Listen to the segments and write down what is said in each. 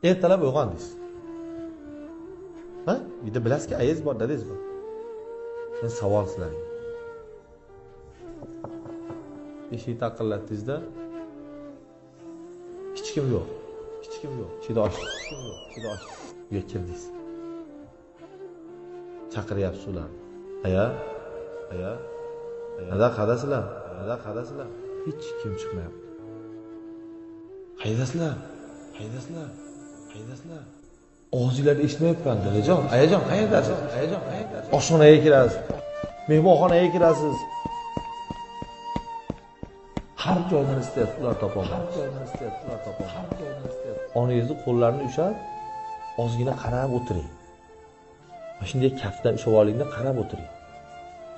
Ertalab uyg'ondingiz. Ha? Uyda bilasizki, ayiz bor, dadangiz bor. Men savol sizlarga. Eshik taqillatdingizda hech kim yo'q. Hech kim yo'q. Eshikni ochdi. Hech kim yo'q. Eshikni ochdi. Uyga kirdingiz. Chaqiryapsiz ularni. Aya, aya, aya, qadasizlar, aya, qadasizlar. Hech kim chiqmayapti. Qaydasizlar? Qaydasizlar? Qaydasizlar? Og'zinglarni eshitmayapman, dadajon, ayajon, qayerdasiz? Ayajon, qayerdasiz? Oshxonaga kirasiz, mehmonxonaga kirasiz. Har joydan istayapsiz, ular topolmayapsiz. Har joydan istayapsiz, ular topolmayapsiz. Har joydan istayapsiz. Onangizni qo'llarini ushlab, ozgina qarab o'tiring. Mana shunday kaftan ushlab olingda qarab o'tiring.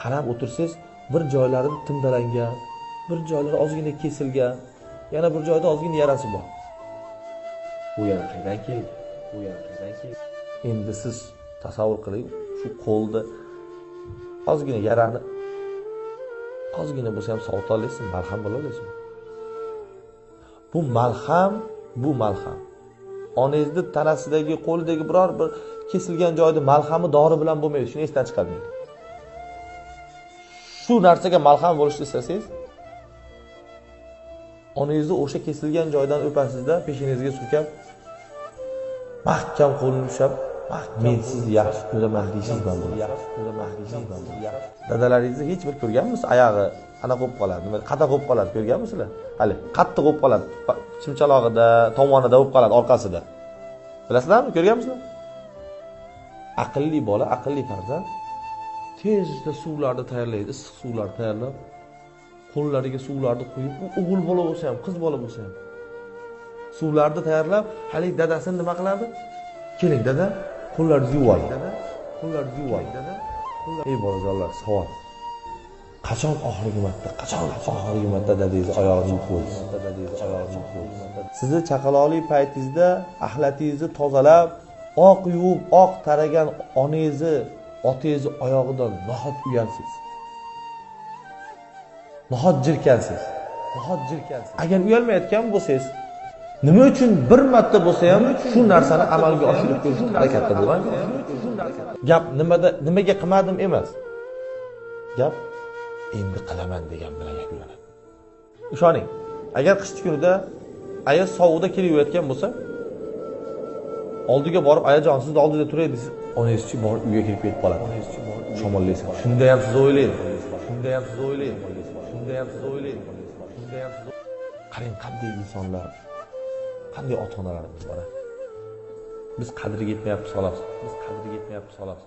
Qarab o'tirsangiz, bir joylari timdalangan, bir joylari ozgina kesilgan, yana bir joyda ozgina yarasi bor. Bu yana qaydan keldi? Bu yana qaydan keldi? Endi siz tasavvur qiling, shu qo'lda ozgina yarani ozgina bo'lsa ham sovita olasizmi, malham bo'la olasizmi? Bu malham, bu malham. Onangizni tanasidagi, qo'lidagi biror bir kesilgan joyda malhami dori bilan bo'lmaydi, shuni esdan chiqarmang. Shu narsaga malham bo'lishni istasangiz, onangizni o'sha kesilgan joydan o'pasizda, peshanangizga surkab, mahkam qo'lini ushlab, men sizni yaxshi ko'raman deysiz bilan bo'ladi. Yaxshi ko'raman deysiz bilan bo'ladi. Dadalaringizni hech bir ko'rganmisiz? Oyog'i ana qo'yib qoladi, nima qata qo'yib qoladi, ko'rganmisizlar? Hali qattiq qo'yib qoladi, chimchalog'ida, tomonida bo'lib qoladi, orqasida. Bilasizlarmi, ko'rganmisizlar? Aqlli bola, aqlli farzand tezda suvlarni tayyorlaydi, issiq suvlarni tayyorlab, qo'llariga suvlarni quyib, u o'g'il bola bo'lsa ham, qiz bola bo'lsa ham suvlarni tayyorlab, hali dadasini nima qiladi? Keling dada, qo'llaringizni yuvib oling. Dada, qo'llaringizni yuvib oling. Dada, ey bolajonlar, savol. Qachon oxirgi marta, qachon oxirgi marta dadangizni oyog'ini yuvib qo'ydingiz? Dadangizni oyog'ini yuvib qo'ydingiz. Sizni chaqaloqlik paytingizda axlatingizni tozalab, oq yuvib, oq taragan onangizni, otangizni oyog'idan nohot uyalsiz. Nohot jirkansiz. Nohot jirkansiz. Agar uyalmayotgan bo'lsangiz, nima uchun bir marta bo'lsa ham shu narsani amalga oshirib ko'rishga harakatda bo'lgan? Gap nimada, nimaga qilmadim emas. Gap endi qilaman degan bilan yakunlanadi. Ishoning, agar qish kunida aya sovuqda kelayotgan bo'lsa, oldiga borib ayajon sizni oldida turay desa, onangizchi borib uyga kirib ketib qoladi. Shamollaysiz. Shunda ham siz o'ylaydi. Shunda ham siz o'ylaydi. Shunda ham siz o'ylaydi. Shunda ham siz. Qarang, qanday insonlar, qanday ota-onalarimiz bor. Biz qadriga yetmayapmiz xolos. Biz qadriga yetmayapmiz xolos.